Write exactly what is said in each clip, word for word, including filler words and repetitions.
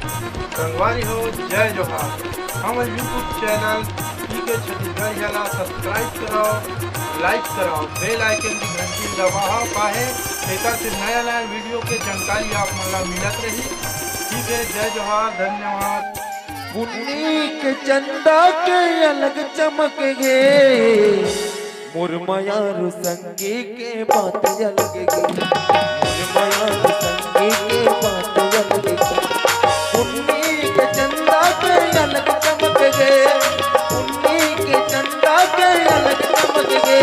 संगवारी हो, जय जोहार। हमर YouTube चैनल पीके छत्तीसगढ़िया ला सब्सक्राइब कराओ, लाइक कराओ, बेल आइकन की घंटी दबाओ, काहे एकर से नया नया वीडियो के जानकारी आप मन ला मिलत रही। ठीक है, जय जोहार, धन्यवाद। पुन्नी के चंदा के अलग चमक गे, मोर मयारू संगी के बात अलग गे, मोर मयारू संगी के बात अलग गे। पुन्नी के चंदा के अलग चमक गे, पुन्नी के चंदा के अलग चमक गे।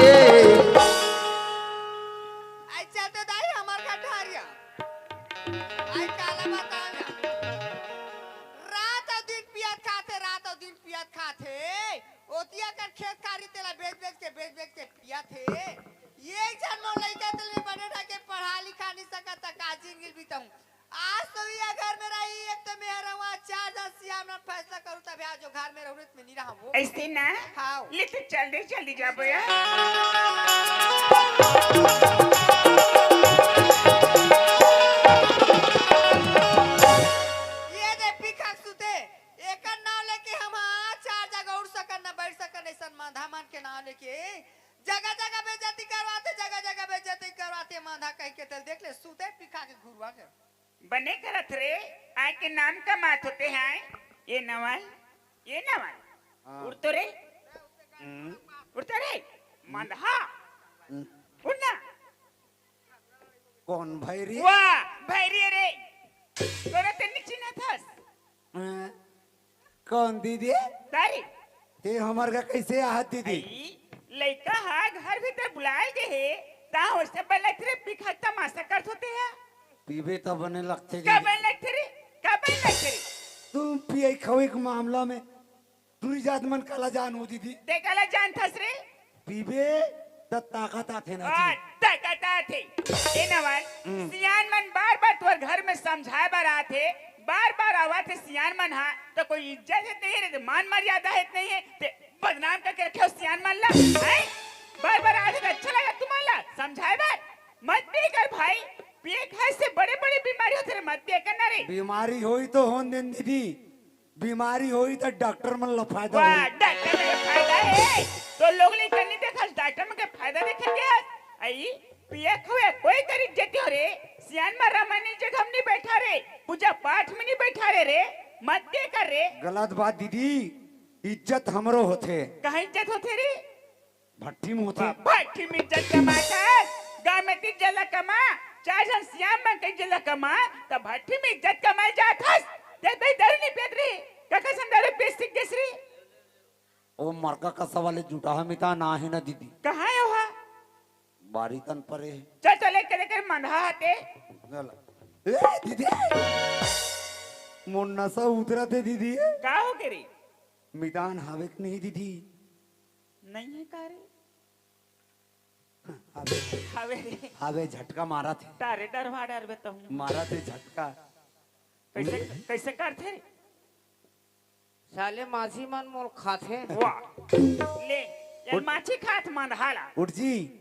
अच्छा तो दाई हमार घर ढारिया। आई काला बताओ ना। रात अउ दिन पियत खाथे, रात अउ दिन पियत खाथे। ओतिया कर खेत खारी तेला बेच बेच के, बेच बेच के पियत हे। एक झन मोर लइका तेल में बने ढंग के पढ़ा लिखा नहीं सकत, त का जिंदगी बिताऊं? आज तो ये घर में रही, एक तो मेहर हुआ, चार झन सियान मन फैसला करूं, तब आज जो घर में रहूं, नहीं रहा वो। ऐसे ना? हाँ। ले तो चल दे, जल्दी जाबो यार। ये दे पीखा सुते, एकर नाव लेके हम हाँ चार जगह उड़ सकन, न बैठ सकन, ऐसन मांधा मन के नाव लेके जगह जगह बेइज्जती करवाथे, जगह जगह बेइज्जती करवाथे, मांधा कह के तेल देख ले, सुते पीखा के घुरवा के। बने करत रे, आय के नाम कमात होते हैं। ये नवल, ये नवल। हाँ। उड़ तो रे। हम्म। उड़ तो रे। मंदहा। हम्म। उड़ ना। कौन भैरी? वाह, भैरी रे। तोरा ते नी चिन्हत हस। हाँ। कौन दीदी? तारी। ते हमर का कैसे आहत दीदी? आई, लइका हा घर भीतर बुलाए गे हे, ता होइसे बने लगथे रे, पिखा तमाशा करत होते हा। पीबे त बने लगथे का दीदी। बने लगथे रे? का बने लगथे रे? तुम पिए खवे के मामला में दूरी जात मन काला जान हो दीदी। ते काला जानथस रे? पीबे त ताकत आथे ना आ, जी। ताकत आथे। ए नवल, हम्म। सियान मन बार-बार तोर घर में समझाए बर आथे, बार-बार आवत हे सियान मन हा, त कोई इज्जत हे नहीं रे, मान मर्यादा हे नहीं हे, ते बदनाम करके रखे हो सियान मन ला, हैं? बार-बार आथे त अच्छा लगा तुमन ला समझाए बर? मत पिए कर भाई, पिए खाए से बड़े-बड़े बीमारी होथे रे, मत पिए कर ना रे। बीमारी होई तो होन देन दीदी, बीमारी होई त डॉक्टर मन ला फायदा वाह, होई। डॉक्टर मन के फायदा हे। तो लोग ले कन्नी देखस, डॉक्टर मन के फायदा देखे के हस। आई, पिया खुया कोई कर इज्जत हो रे। सियान मा रामायण जगह में नहीं बैठा रे, पूजा पाठ में नहीं बैठा रे, रे। मत के कर रे। गलत बात दीदी, इज्जत हमरो होथे। कहाँ इज्जत होथे रे? भट्ठी में होथे। भट्ठी में इज्जत कमाए खास। गांव में तीन जला कमा, चार झन सियान मन के जला कमा, त भट्ठी में इज्जत कमाए जात हस। ते भाई दारू नहीं पियत रही, कखन से दारू पिए सीख गेस रही? ओ मरका कसा वाले जुटाहा मिता ना हे ना दीदी। कहाँ हे ओहा? बारी तन परे हे। चल, चल, एक करे कर मंदहा हते। चल। ए, दीदी। मोर नसा उतरत हे दीदी। का हो गे रे? मितान हावे के नहीं दीदी? नहीं हे का रे? हावे। हावे रे। हावे, झटका मारत हे। तारे डरवा डरबे तहूँ। मारत हे झटका। कैसे, कैसे करथे रे? साले माछी मन मोर खाथे। वाह। ले, ये उठ। माछी खात मन हाला। उठ जी।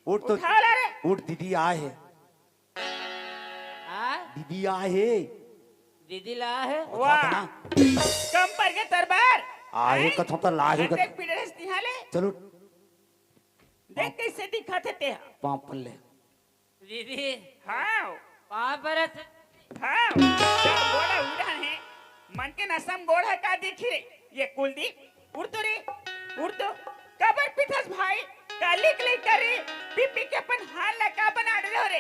उठ तो। उठाओ ला रे। उठ दीदी आए हे। आ? दीदी आए हे। दीदी ला हे। वाह। उठा ना। कम पर के तरबार। आए हे हैं? कथों त ला हे अरे कथों। पीड़े हस्ती हाले। चलो। देख कैसे दिखत हे तेहा। पाँव पल्ले। दीदी। हाँ। पाँव परत। हाँ। क्या बोला उड़ा है? मन के नसम गोड़ है का देखी रे? ये कुलदीप, उड़ तो रे, उड़ तो। काबर पिथस भाई? काली के लइका रे, पी पी के अपन हाल ला का बना डरे हो रे?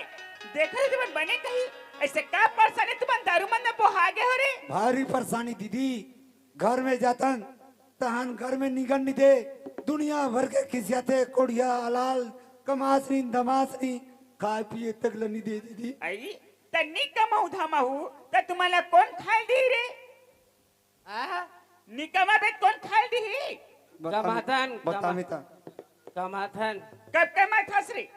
देखो रे तुमन बने कही, ऐसे का परेशानी तुमन दारू मन में बोहा गे हो रे? भारी परेशानी दीदी, घर में जातन तहन घर में निगन नी दे, दुनिया भर के खिसियाथे, कोढ़िया, अलाल, कमासनी, धमासनी, खाए पिए तक ल नी दे दीदी। आई, त नी कमाऊ धमाऊ, त तुमन ला कोन खाए ल दी रे? आ? नी कमाबे त कोन खाए ल दी? बता कमाथन, बता कमा- मिता। कमाथन। कब कमाथस रे?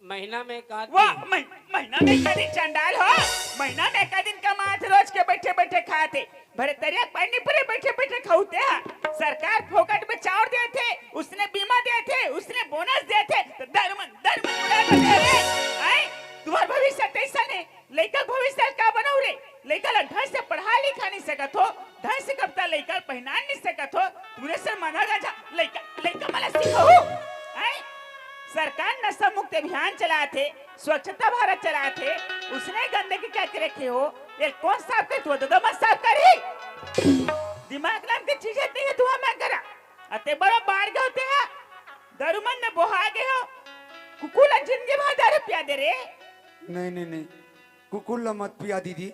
महीना में एक आध वाह, दिन। मही-, महीना में एक दिन चंडाल हो, महीना में एक दिन कमात, रोज के बैठे बैठे खाते, भरे तरिया पानी पूरे बैठे बैठे खाते हैं। सरकार फोकट में चाउर देथे, उसने बीमा देथे, उसने बोनस देथे, तो दर मन, दर मन उड़ा दे रे। आए, तुम्हार भविष्य कैसन हे? लइका भविष्य का बनाऊ रे? लइका ला ढंग से पढ़ा लिखा नहीं सकत हो, ढंग से कपड़ा लइका ला पहिना नहीं सकत हो, तुरे से मना गांजा लइका, लइका मन ला सिखाहू। हैं? सरकार नशा मुक्त अभियान चलात हे, स्वच्छता भारत चलात हे, उसने गंदगी करके रखे हो, ये कोन साफ करही? तुंहर ददा मन साफ करही। दिमाग नाम के चीज नहीं हे तुंहर मन करा। अते बड़ा बाढ़ गे हो तेहा, दारू मन में बोहा गे हो। कुकुर ला जिंदगी भर दारू पिया दे रे। नहीं, नहीं, नहीं, कुकुर ला मत पिया दीदी,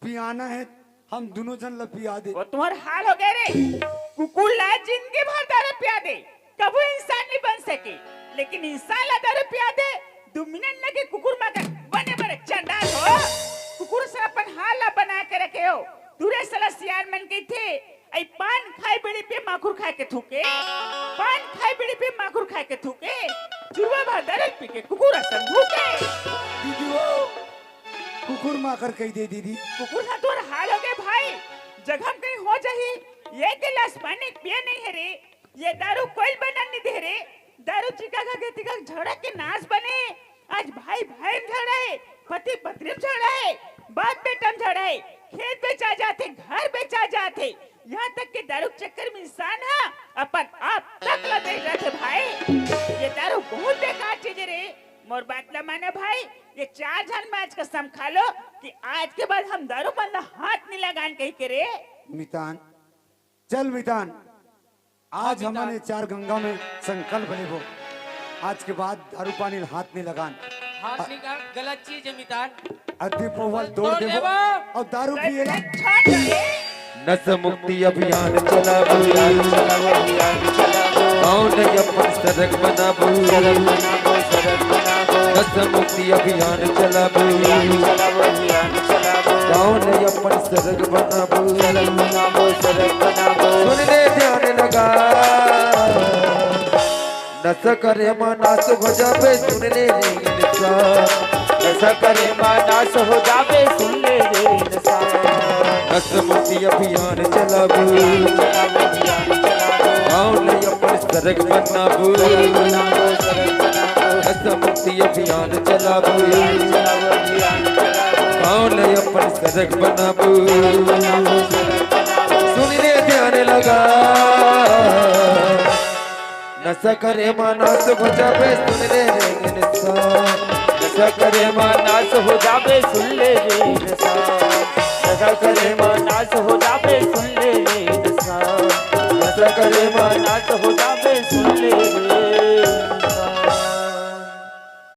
पियाना हे, हम दूनों झन ला पिया दे। वो तुंहर हाल हो गे रे। कुकुर ला जिंदगी भर दारू पिया दे, कभू इंसान नहीं बन सके, लेकिन इंसान ला दारू पिया दे, दू मिनट लगे कुकुर माकर बने बने चंडाल हो। कुकुर से अपन हाल ला बना के रखे हो। तुरे साला सियान मन कहिथे, अई पान खाए बीड़ी पे माखुर खाए के थूके, पान खाए बीड़ी पे माखुर खाए के थूके, जुआ भर दारू पी के कुकुर असन भूके। दीदी हो, कुकुर माकर कहि दे दीदी। कुकुर सा तोर हाल हो गे भाई, जखम कहीं हो जाही, ये गिलास पानी पिए नहीं हे रे, ये दारू कोई बनन नहीं दे रे, दारू चिका खा के तिका झगड़ा के नाश बने। आज भाई भाई में झगड़ा हे, पति पत्नी में झगड़ा हे, बाप बेटा में झगड़ा हे, खेत बेचा जाथे, घर बेचा जाथे, यहाँ तक के दारू के चक्कर में इंसान ह अपन आप तक ला बेच जाथे भाई। ये दारू बहुत बेकार चीज हे रे, मोर बात ला माना भाई, ये चार झन में आज कसम खा लो कि आज के बाद हम दारू मन ला हाथ नहीं लगान कहि के रे। मितान, चल मितान, आज हाँ, हमन मितान। ये चार गंगा में संकल्प लेबो, आज के बाद दारू पानी ल हाथ नहीं लगान। हाथ नहीं लगान, गलत चीज हे मितान। अद्धी पौवा ल तोड़ तोड़ देबो देबो। अउ दारू पिए ला। अच्छा, अच्छा। नशा मुक्ति अभियान चलाबो, गाँव नइ अपन सड़क बनाबो, नशा मुक्ति अभियान चलाबो, गाँव नइ अपन सड़क बनाबो, सुन ले ध्यान लगा। नशा करे म नाश हो जाबे, सुन ले रे इंसान। नशा करे म नाश हो जाबे, सुन ले रे इंसान। नशा मुक्ति अभियान चलाबो, गाँव नइ अपन सड़क बनाबो। नशा मुक्ति अभियान चलाबो, गाँव नइ अपन सड़क बनाबो। सुन ले ध्यान लगा। नशा करे म नाश हो जाबे, सुन ले रे इंसान। नशा करे म नाश हो जाबे, सुन ले रे इंसान। नशा करे म नाश हो जाबे, सुन ले रे इंसान। नशा करे म नाश हो जाबे,